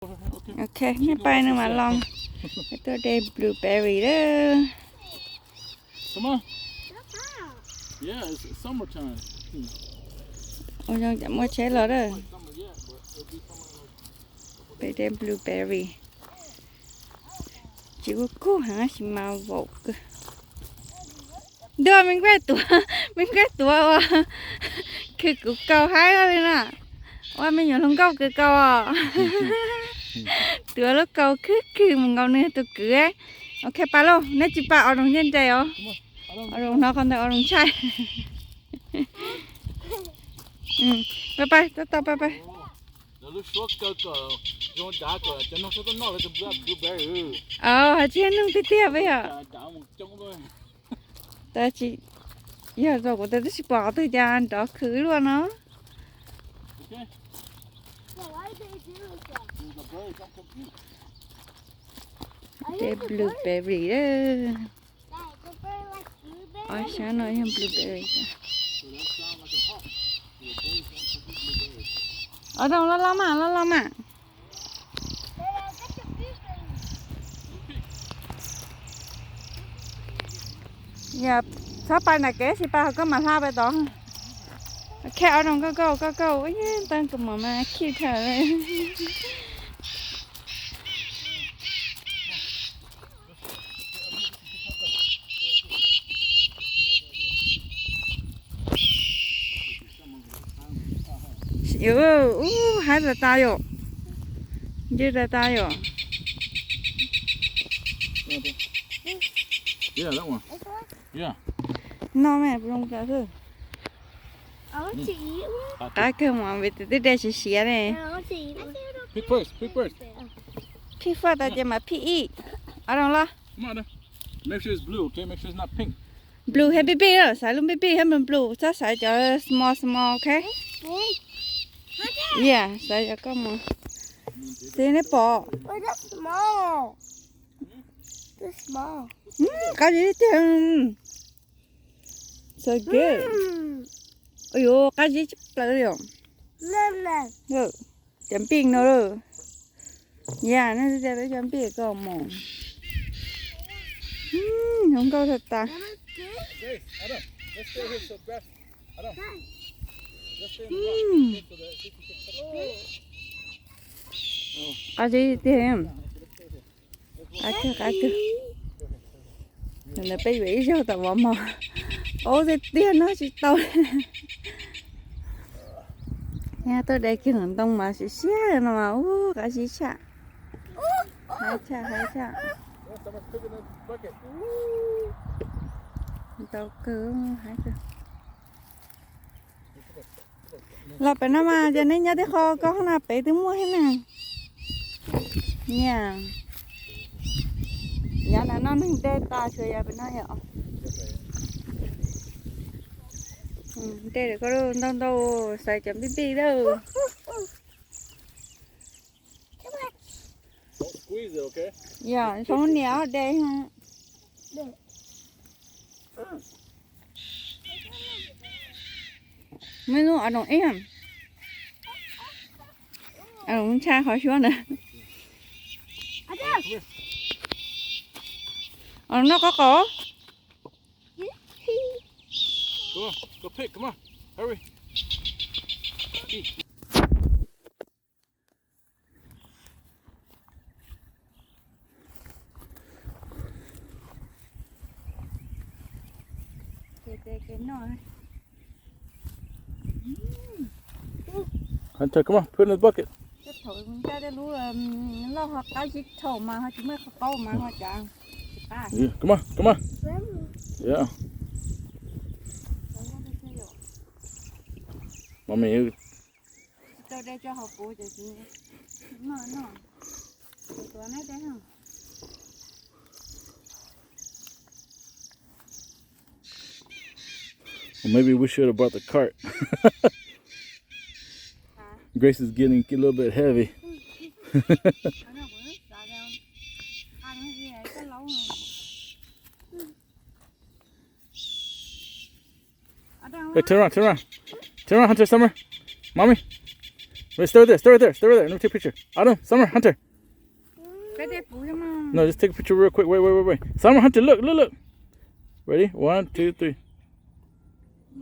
Ok, nej pais no mas los. Tuaj de blueberry lawm. Ua zoo cas muaj tsheb los lawm. Peb de blueberry. Tsis ua kub heev tab sis mas vaum kawg. Ntuj, me nkuaj tuav, me nkuaj tuav uas khwv kuv kaus haib li na. Ua me nyuam hluas nkauj kawg kaus os. Tuav lub kaus khwv khwv mus nkaus nws tus kwv. Ok, pais lauj, nej tsis pais, o roos ncej nres os. O roos hnov qhov ntawd o roos ntshai. Pais pais, tau tau, pais pais. Hais tsis yog noog tiag tiag peb yom. Tab sis yog rau kuv tab sis pom qhov twg cas nrov khwv luaj no. Tej blueberry. Ob sab no yog blueberry. Ov, roos loj loj mas, loj loj mas. Yog txhob pais nram kev, tsis pais hauv koj mam hla pais tod. Khej ov roos kauj kauj kauj kauj, tab kuv mom mas khij dhawm. Ub, haib tas tas yom. Ncw tas tas yom. No me zoo tas xwb. Qab kawg mas vim tus twb de siav siav ne. Phij faj tas ces mam phij ib. Ov, roos los. Blue thiab pij pij, xaiv lub pij pij thiab blue blue, txhob xaiv cov small small, ok? Yeah, xaiv cov koj mus. Xij neb pom. Qab zib tiag. So good. Ua yuav qab zib tsis plaws li os. Cov pij no lawm. Yam no tias peb cov pij koj mus. Zoo nkauj tas tas. Qab zib tiag. Qab kawg, qab kawg. Ntawd peb yuav ib zaug tom vov mog. Qaub tiag tiag noj tsis tau. Nyab tuaj de kiag ntoo mas siav siab no mas ub, qab zib tshaj. Haib tshaj, haib tshaj. Ntau kawg, haib kawg. Los pem no mas ces neb nyob tib qho, koj qhov no pem twb muaj thiab na. Niam, yav no no neeg de tas xyov yav pem no yom. De koj ntau ntau, xaiv cov pij pij lawm. Yog, txhob niam de. Muaj ib lub ov doom ib, ov doom ntshai qhov suab ntawd. Ov doom noj qab qaub. Hunter, come on, put it in the bucket. Thaum ncaj tej lub loj ho qab zib thaum mas ho tsis muaj qhov qaub mas ho cas. Yeah, come on, come on. Yeah. Mommy, you Tsis tau de tso hauv kuv ces tsis noj no. Kuv tuav neb de no. Well, maybe we should have brought the cart. Grace is getting a little bit heavy. Hey, turn around, turn around. Turn around, Hunter Summer. Mommy. Wait, stay right there, stay right there, stay right there. Let me take a picture. Adam, Summer, Hunter. No, just take a picture real quick. Wait, wait, wait, wait. Summer, Hunter, look, look, look. Ready? One, two, three.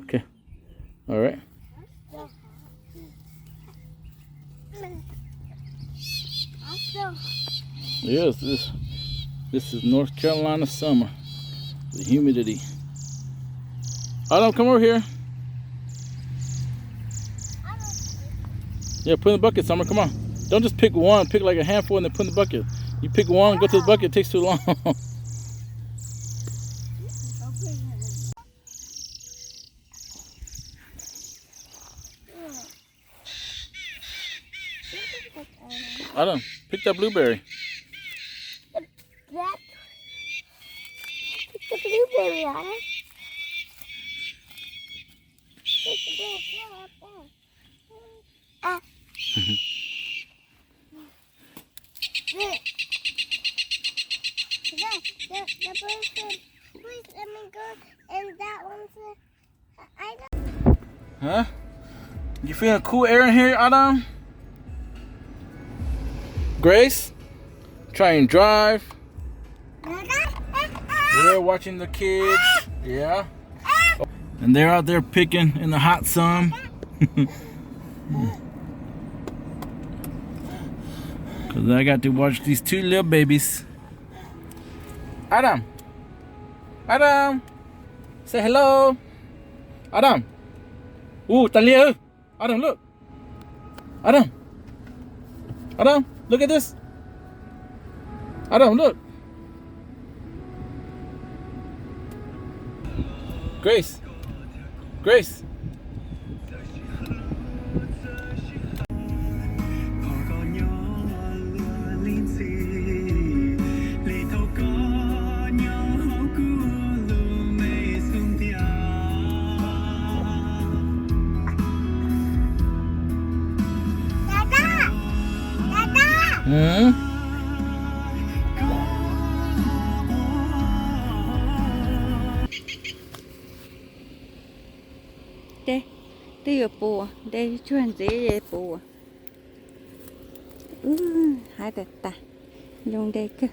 Okay. All right. Yes, this, this is North Carolina summer. The humidity. Adam, come over here. Yeah, put in the bucket, Summer. Come on. Don't just pick one. Pick like a handful and then put in the bucket. You pick one, go to the bucket, it takes too long. Adam, pick that blueberry. That, pick the blueberry, Adam. Pick the blueberry up there. Ah. Look. That, the, the person, please let me go. And that one said, Huh? You feeling cool air in here, Adam? Grace? Trying to drive. We're watching the kids. Yeah. And they're out there picking in the hot sun. 'Cause I got to watch these two little babies. Adam. Adam. Say hello. Adam. Ua tas li. Adam, look. Adam. Adam, look at this. Adam, look. Grace. Grace. Dej twb yuav puv, dej tsuag ntxiv es puv. Haib tas tas, zoo dej kawg.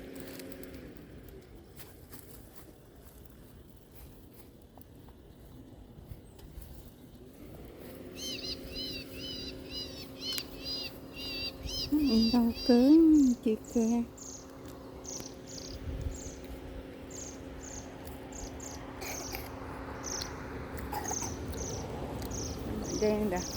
Ntau kawg, ci kawg. Dej ntawd.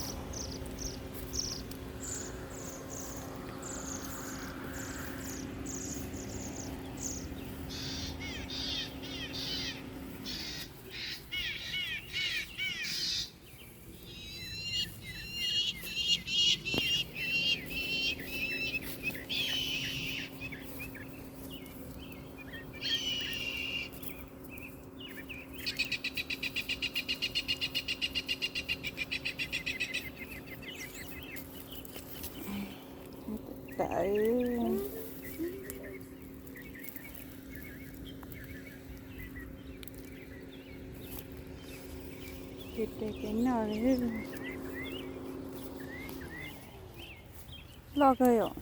Loj kawg yom.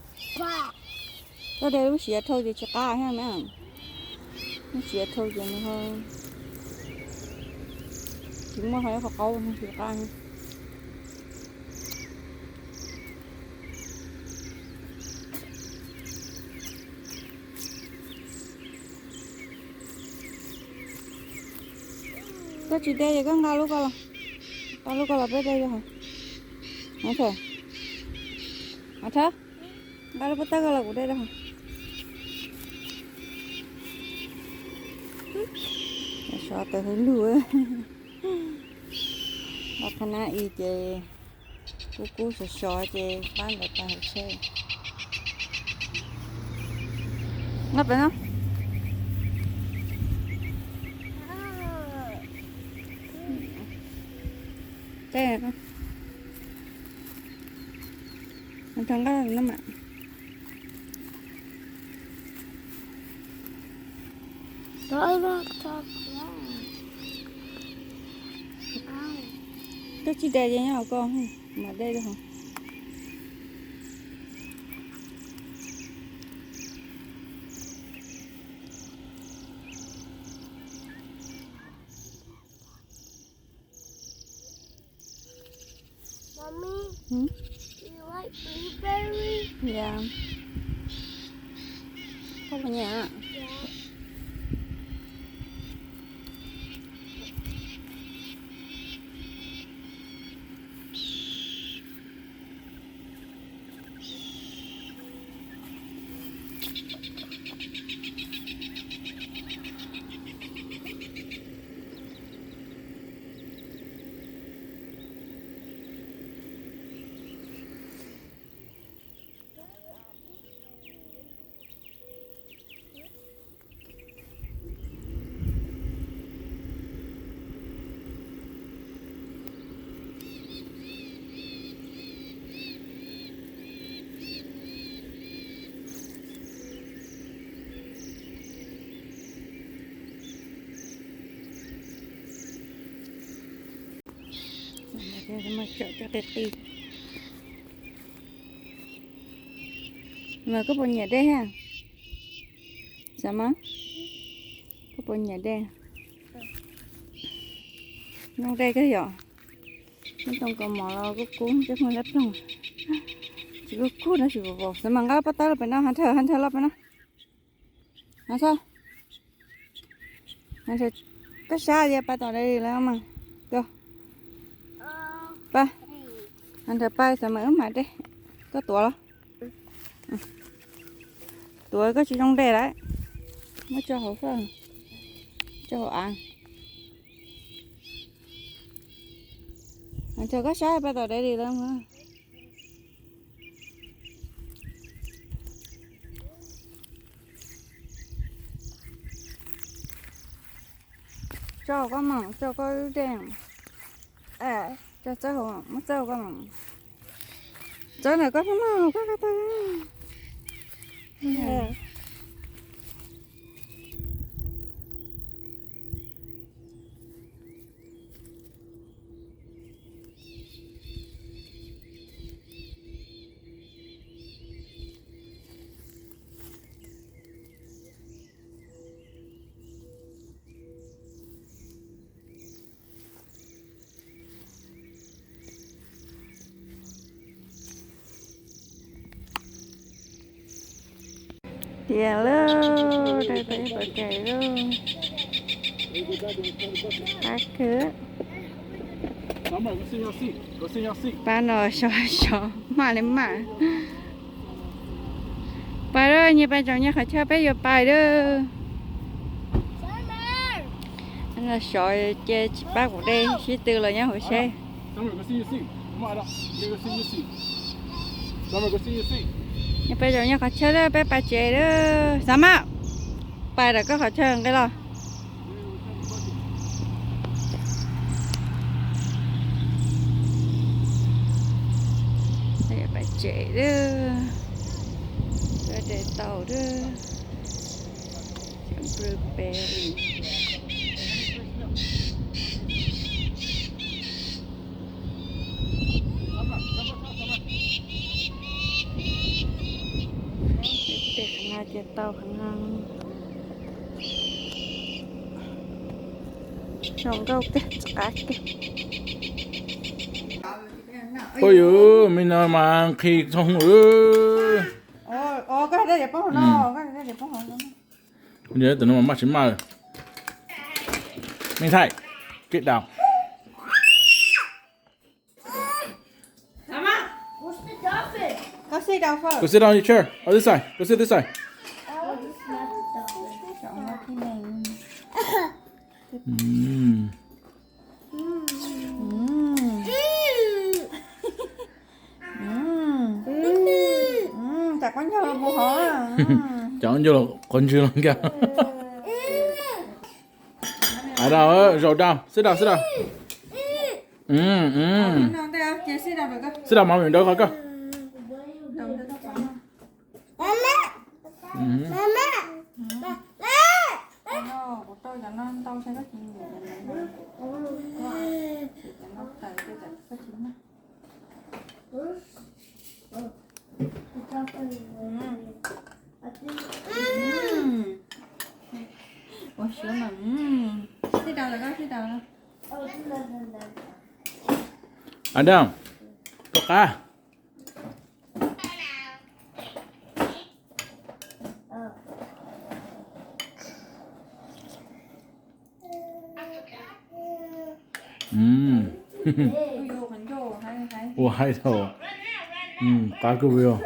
Koj de lub siav dhau ces tsis qab thiab na. Lub siav dhau ces nws ho tsis muaj qhov qaub tsis qab. Koj tsis de ces koj nqa lub ko los, nqa lub ko los peb de rau hauv. Thawb, nqa lub pob tawb ko los kuv de rau hauv. Sov tas hauv lug. Nqa qhab nab i ces kub kub sov sov ces pab ntawd tas hauv tsheb. Nqa pem no. Nqa no mas. Koj tsis de ces nyob hauv ko, mam de rau hauv. Mommy, Hmm? You like blueberry? Yeah. Koj puas nyiam? Yeah. Mas koj puas nyiam dej ha? Xav mas, koj puas nyiam dej? Noj dej kawg yom. Noj too kaus mom los kub kub, coj muag dab ploog. Tsis kub kub no tsis vov vov. Xav mas nqa lub pob tawb los pem no, Hunter, Hunter los pem no. No xwb. Koj sab tias pais tom dairy lawm mas. Koj, pais. Hunter pais, Xav mas wb mam dej. Koj tuav los? Tuav koj tsis zoo dej lawm. Muab tso hauv faj, tso hauv av. Hunter, koj sab pais tom dairy lawm mas. Tso koj mom, tso koj lub dej. Tso txawb hauv, muab txawb hauv koj mom. Txawb ntawm koj pheej mog, koj koj tau. Tiag lauj, rau tau ib puas kawm lauj. Qab kawg. Pab no sov sov maj li maj. Pais lawm, nyias pais tsoom nyias qhov chaw, peb yuav pais lawm. Sov ces tsis pab kuv de, sib tw los nyob hauv seb. Nyias pais tsoom nyias qhov chaw lawm, peb pais tsev lawm. Xav mas, pais lawm koj qhov chaw nqe los. Pais tsev lawm, de tau lawm. Blueberry. Tej qhov no ces tau qhov no. Zoo nkauj kawg, qab kawg. Ua yuv, me no mas nqhis txhoov. Tus no mas maj tsis maj. Mej Thaij, get down. Go sit down first. Go sit on your chair. Oh, this side. Go sit this side. Mm. Mm. Mm. Mm. Tsam koj ncaug los mus hov. Mm. Tsam koj ncaug los qhov ntswg los nkag. Ai, down, zaum down, sit down, sit down. Mm, mm. Sit down, mom, ntawd qhov koj. Mm. Ua siab mas, sib daus lawm, koj sib daus lawm. Adam, Ua qab. Ua haib dhau. Qab kawg li os.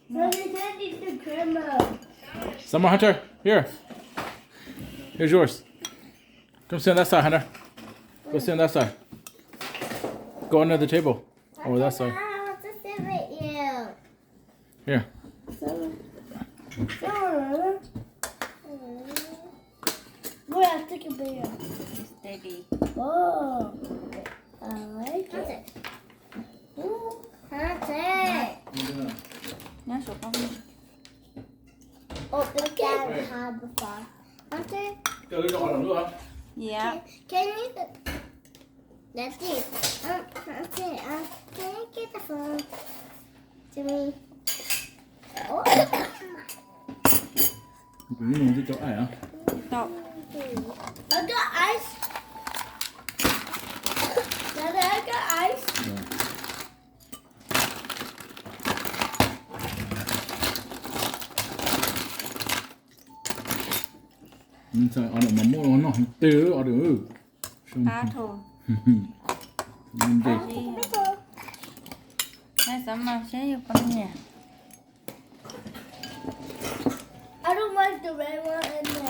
Mommy, can I get the camera? Some more, Hunter. Here. Here's yours. Come sit on that side, Hunter. Go sit on that side. Go under the table. Over that side. I want to sit with you. Here. So, so, we have to get bigger. Steady. Oh, I like it. Ooh, Hunter. Nyob saum qab. Open that top before. Hunter. Yeah. Can, can you, Daddy, um, Hunter, um, can you get the phone to me? Oh. Tau. I got ice. Daddy, I got ice. Os, mas muaj noj heev tiag os. Qab dhau. Xav mas seb yog poj niam. I don't like the red one and the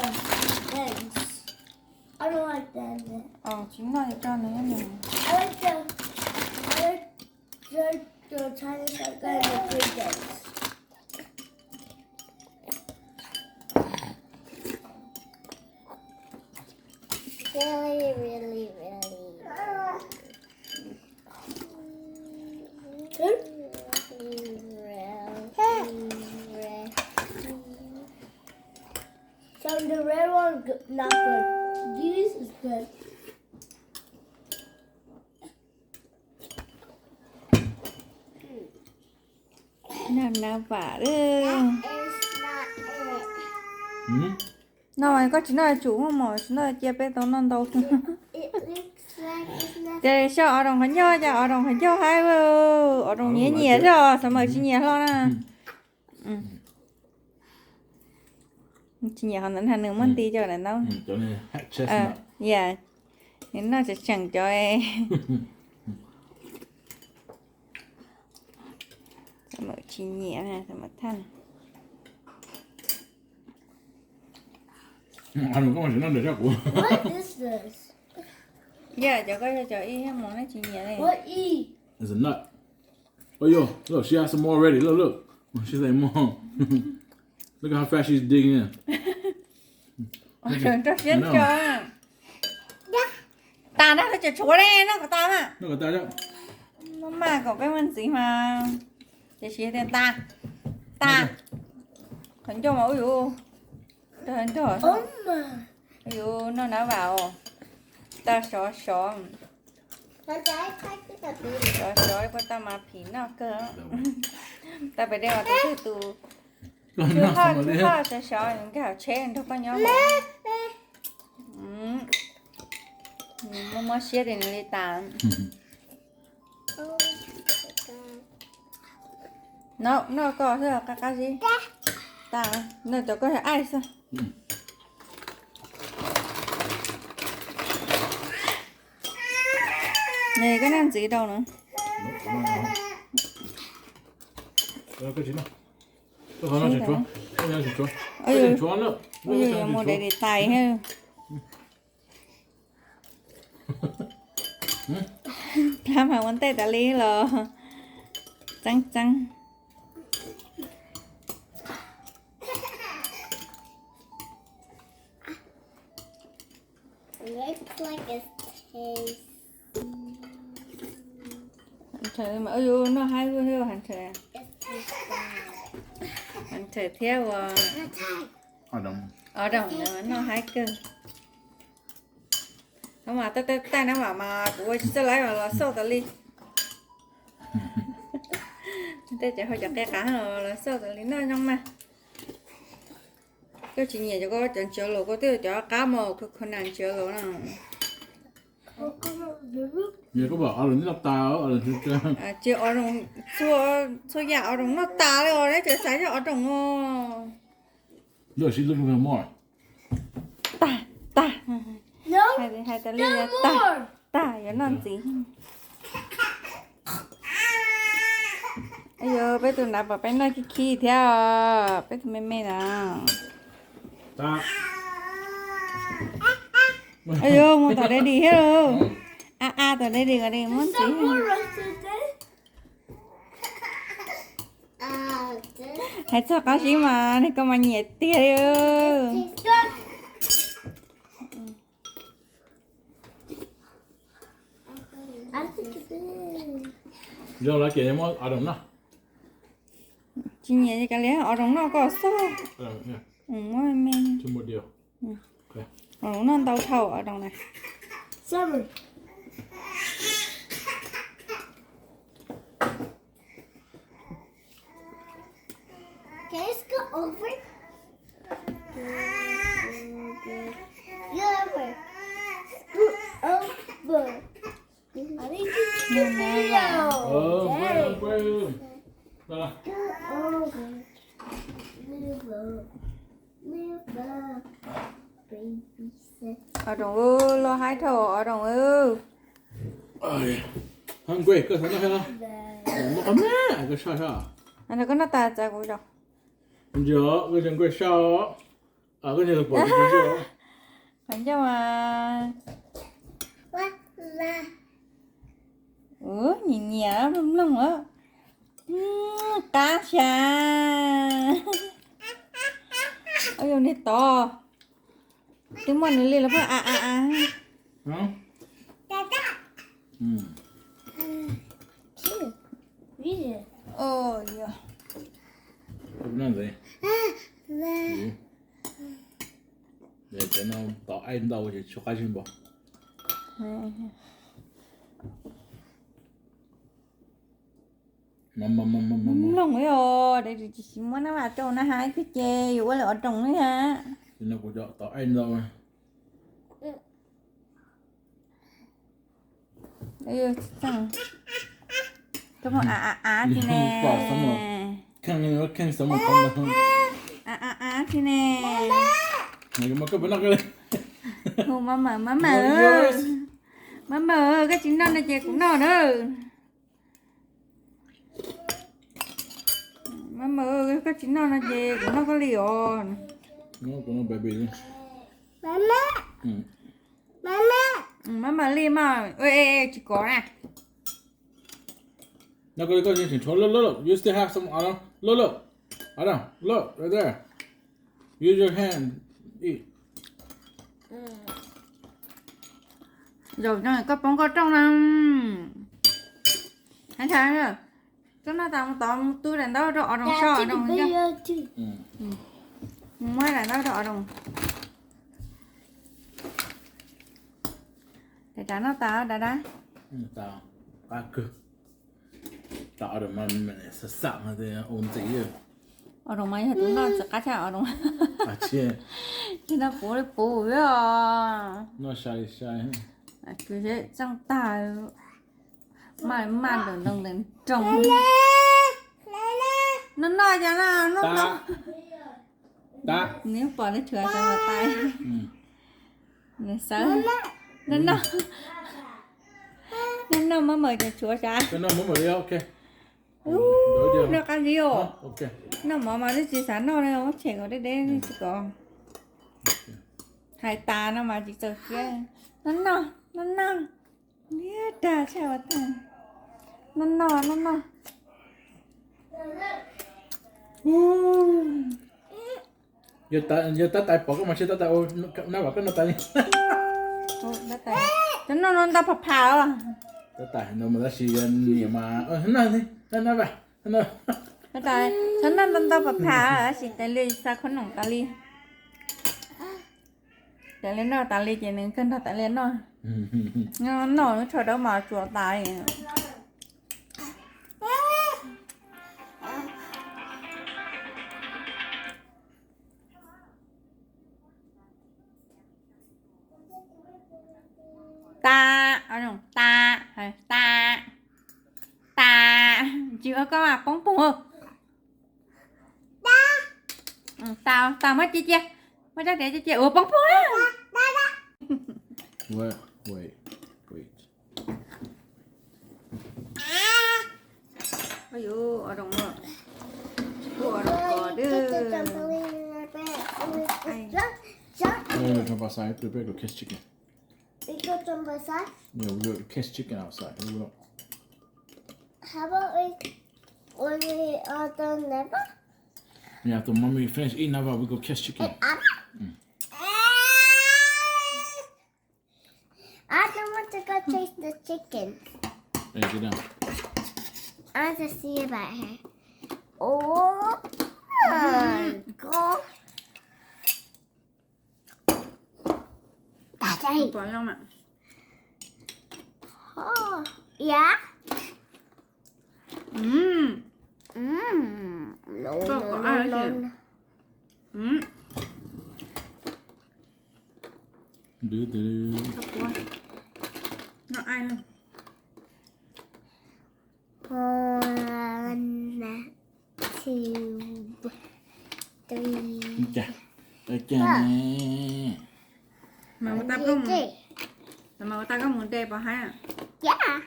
eggs. I don't like that. Tsis noj li rau nws. I like the, I like the, the Chinese, I like the big eggs. Really, really, really. Really, really. So the red one g-, not good. This is good. Noj na vam. That is not it. No mas koj tsis noj tsum mog, tsis noj cia peb tau noj ntau. It looks like it's not. Ces xyov Ov Roos qhov ncauj, cas Ov Roos qhov ncauj haib, Ov Roos nyiam nyiam xwb, Xav Mawm tsis nyiam hlo na. Tsis nyiam qhov ntawd na, nws muaj nti cov ntawd. Yam, nws noj tseem tseem cov. Xav Mawm tsis nyiam, Xav Mawm thaj. What is this? Yam, cov koj yog cov ib thiab mus nej tsis nyiam li. What is? It's a nut. Oh, yo, look, she has some more already. Look, look. She's like, Mom. Look at how fast she's digging in. Rau siab tso. Tas na, tseem tshuav li, noj kom tas na. Maj maj kom peb muaj ntxiv mas. Tiam sis tias tas, tas. Qhov ncauj mas ub yuv, nrog nrog, ub yuv noj na vam os. Tau sov sov. Sov sov ib puas tau mas phim noj kawg. Tau pem dej os, tus twg tus. Tsw hoj tsw hoj sov sov nkag hauv tsheb nrog koj nyob. Muaj muab siab tias nws li tas. No, noj koj xwb, qab qab zib. Tas, noj cov koj yog aij xwb. Nws koj noj ntxiv rau na. Ua yus yuav mus daim daim tais thiab. Plab mas ua ntej tas li los txeeb txeeb. Looks like it's tasty. Noj haib thiab ua Hunter. Hunter thiab ua Ov Roos noj haib kawg. Thov mas taij taij na vam mas kuv ua tsis txawj lawm los xauj tas li. Tej cov hau cov qe qav los xauj tas li noj zoo mas. Koj tsis nyiam cov ko cov ntsia los, koj twb cov qab mos kho kho nas ntsia los na. Yog koj pom o roos noj tas, o roos tsis, txhua yam o roos noj tas li os, neb tseem xav yog o roos os. Tag, tag, hais tas li tag, tag, yuav noj ntxiv. Yuav peb tus nav pom peb noj khib khib thiab, peb tus me me na. Yuav mus tom daddy thiab. A a, tom daddy kom daddy muab ntxiv. Hais txog qab zib mas nws koj mas nyiam tiag li. Zoo lawm ces muab o roos noj. Tsis nyiam li kav liam, o roos noj koj xwb. Muab me, o roos noj ntau dhau o roos na. Can you scoot over? Scoot over. Scoot over. I think it's scoot over. Scoot over. Move up. Move up. Baby step. O roos, loj haib dhau o roos. Nkuaj, koj xav noj thiab los? Noj qhov me, koj saj saj. Koj noj tas txav kuv zog. Ntsis, koj nkuaj saj os. Koj nyiam los pom kuv zog. Qhov ncauj mas, ua nyiam nyiam mloog mloog os. Qab xyav. Ua yog niag tod, twb muaj nws li los pheej a a a. Cov no tov aib ntau ces tshuav qab zib npaum. Mloog os, tsis muab nab vas rau na ha, ib pliag ces yuav ua li o roos li ha. Tov aib ntau. Koj muab av av av tsi ne. Av av av tsi ne. Hu mab mawm, mab mawm, mab mawm, koj tsis noj no ces kuv noj na. Mab mawm, koj tsis noj no ces kuv noj koj li os. Mab mawm li mas, tsis kov na. No, go, go, go, go, look, look, look. You still have some, Adam. Look, look. Adam, look, right there. Use your hand. Eat. Zaum no koj poob koj rooj na. Ntshai, koj noj tas mus tod mus tu daim ntaub rau o roos so, o roos. Muab daim ntaub rau o roos. Daim dav noj tas, dav dav. Qab kawg. Tam o roos mas xam xam ua ntxiv. O roos mas yog tus noj txawv qab tshaj o roos. Tsis noj puv li puv os. Noj sai sai. Txooj tag. Maj maj nroos nroos nroos. Noj noj cas no, noj noj. Nws pom nws tshuav sawv ntxov tais. Nws sawv. Noj noj. Noj noj, mab mawm ces tshuav sav. Noj qab zib os. Noj mov mas twb tsis xav noj li, muab tshem kom deb deb tsis kov. Hais tas no mas tsis txaus siab. Noj noj, noj noj. Niag dag tshaj ua tag. Noj noj, noj noj. Yog tab tais pom koj mas tsis tab tais ua nab vam koj noj tas li. Cov noj no ntau pham pham os. Tab tais no mas tab sis yog niam mas noj li, noj noj vas. Cov noj ntau ntau pham pham tab sis tas li xa khob noom tas li. Tas li noj tas li ces nws kawg nrog tas li noj. Noj lub tsho dawb mas tsuas tas li. Tas. Tsis ua koj mas poob poog. Tau, tau, muab cia cia. Muab rab riam cia cia. Ua poob poog na. Wait, wait, wait. Ua zoo, ua zoo ko dub. No, no, jump outside. Prepare to catch chicken. We go jump outside? Yeah, we go catch chicken outside. We go. How about we, when we are done, never? Yeah, after mommy finish eating, now we go catch chicken. Hey, Anna. Mm. I don't want to go chase the chicken. Hey, get down. I want to see about her. Oh my God. Daddy. Pom zoo mas. Oh, yeah. Mm. Mm. No, no, no, no, no. Mm. Dub dub. Noj ai na. One, two, three. Ua cas ne? Mas ua tau koj mus, mas ua tau koj mus de pov haib. Yeah.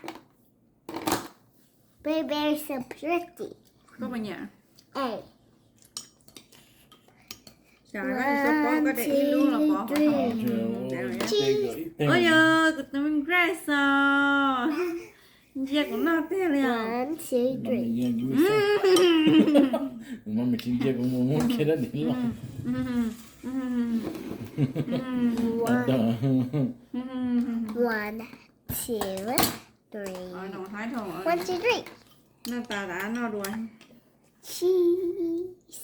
Baby, so pretty. Koj puas nyiam? Ej. Xyov koj tsis tau pov, koj de ib lub los pov. Ua yog kuv tus me Grace os. Ntsia kuv noj tiag li os. One, two, three. Kuv mam tsis ntsia, kuv mus muab kiag dab tsi los. One, two, three. One, two, three. Noj tas tas noj dua. Cheese.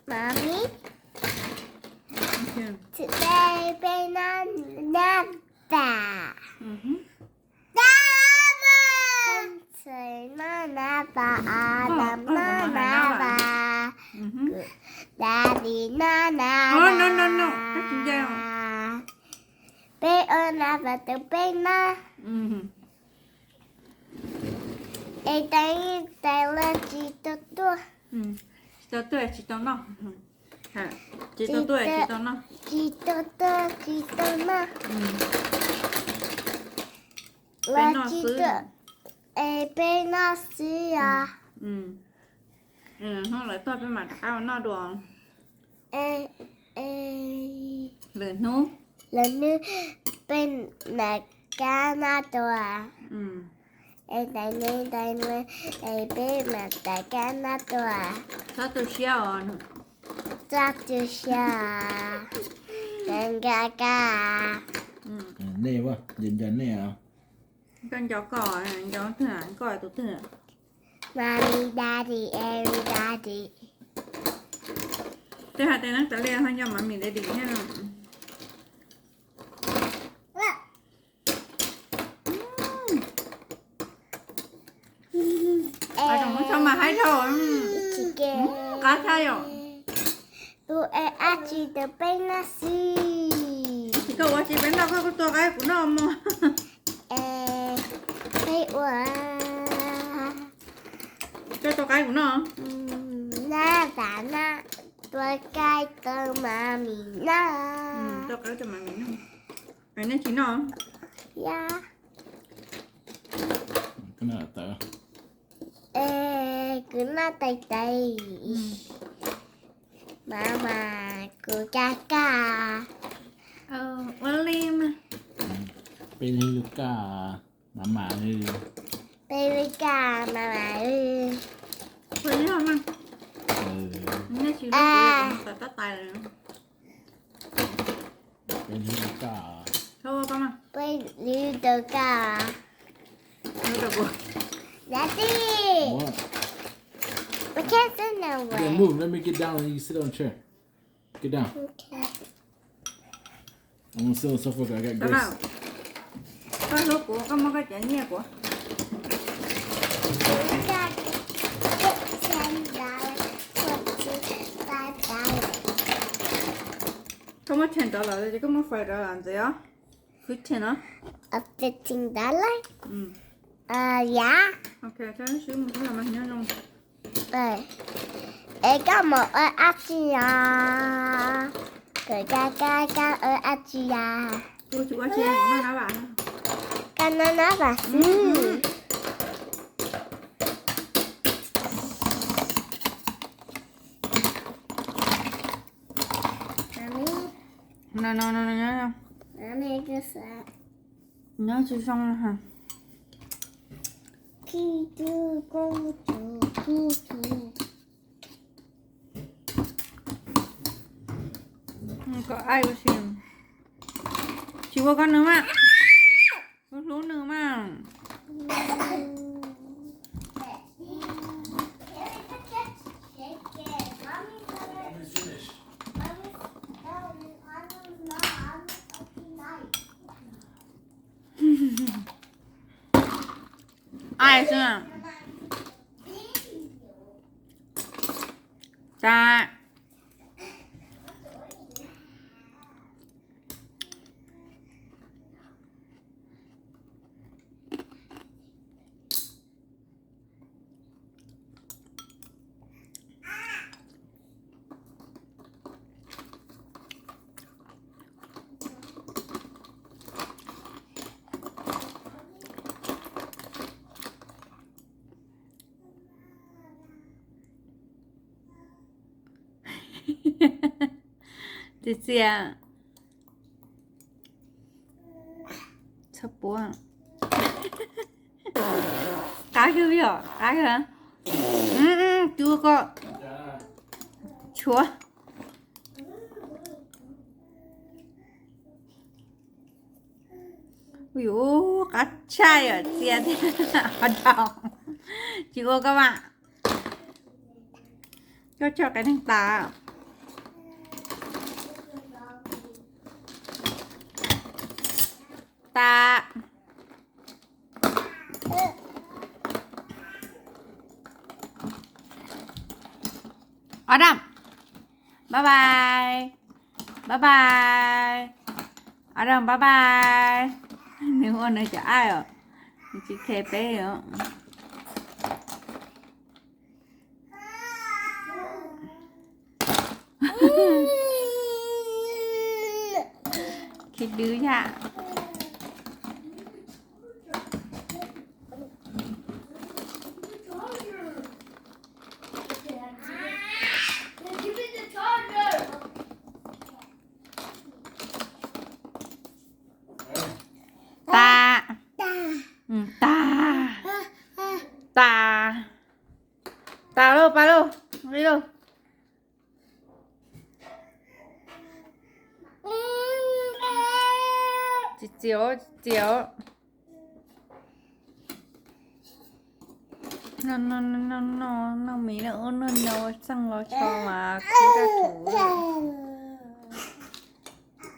Mommy, today peb noj nab pas. Daddy, noj nab pas, Adam noj nab pas, Daddy noj nab pas. Peb ua nab pas rau peb noj. Es tais, tais lawv tsis tau tuaj. Tsis tau tuaj, tsis tau noj. Tsis tau tuaj, tsis tau noj. Tsis tau tuaj, tsis tau noj. Lawv tsis tuaj, es peb noj xwb os. Hnub lawv tuaj peb mam rov qab ua noj dua. Lwm hnub, lwm hnub peb mam rov qab noj dua. Es tais neeg tais neeg, es peb mam rov qab noj dua. Txhob tu siab os. Txhob tu siab os. Nkag kab. Nej, nco nej os. Koj nco koj, nco twg, koj tus twg? Mommy, Daddy, everybody. Twb hais tias neeb tas li ho nco Mommy, Daddy thiab no. Ua zoo, muab tso mas haib dhau. Qab tshaj yom. Ua es ab tsis tau peb noj xwb. Tsis koj ua tsis peb noj, koj kuj tua qaib kuv noj mog. Peb ua. Koj tua qaib kuv noj. Nab pas noj, tua qaib rau Mommy noj. Tua qaib rau Mommy noj. Nej tsis noj? Yog. Es kuv noj tais tais. Mama, kuv caj kaj. Ua li mas. Peb lub kaj, mama. Peb lub kaj, mama. Ua li ho mas. Nej tsis lub kuv tab tais lawm. Peb lub kaj. Peb lub kaj. Daddy. What? We can't sit nowhere. Okay, move. Let me get down and you sit on the chair. Get down. Okay. I'm gonna sit on the sofa 'cause I got Grace. Koj hlub kuv, koj muab koj cov nyiaj kuv. Get ten dollars for two. Koj muab tshem rov lawm ces koj muab faus rov los ntxiv os. Khwv tshem no. Fifteen dollars. Ya. Ok, koj swb mus koj los mas nyob zoo. Es koj mus ua dab tsi os? Koj, koj, koj, koj ua dab tsi os? Kuv tsis ua tsi, noj nab vam. Koj noj nab vam xwb. No, no, no, no, no. Nyob tsis zoo. Koj ai ua si, tsis ua koj nws mas. Kuv hlub nws mas. Ai xwb. Tas. Txias txias. Txhob puab. Qab kawg yom, qab kawg. Tua koj tshuav. Ui, qab tshaj yom, txias thiab ho daus. Tsis ua koj mas. Koj tso qias neeg tas. Tas. Adam, bye bye. Bye bye. Adam, bye bye. Nws ua nws cov aib os, nws tsis khe peb os. Khib dwb yam. Tas. Tas. Tas. Tas lauj, pas lauj, qi lauj. Txias txias, txias. Noj mis, noj noj noj, txeej los tso mas khub daj thuv.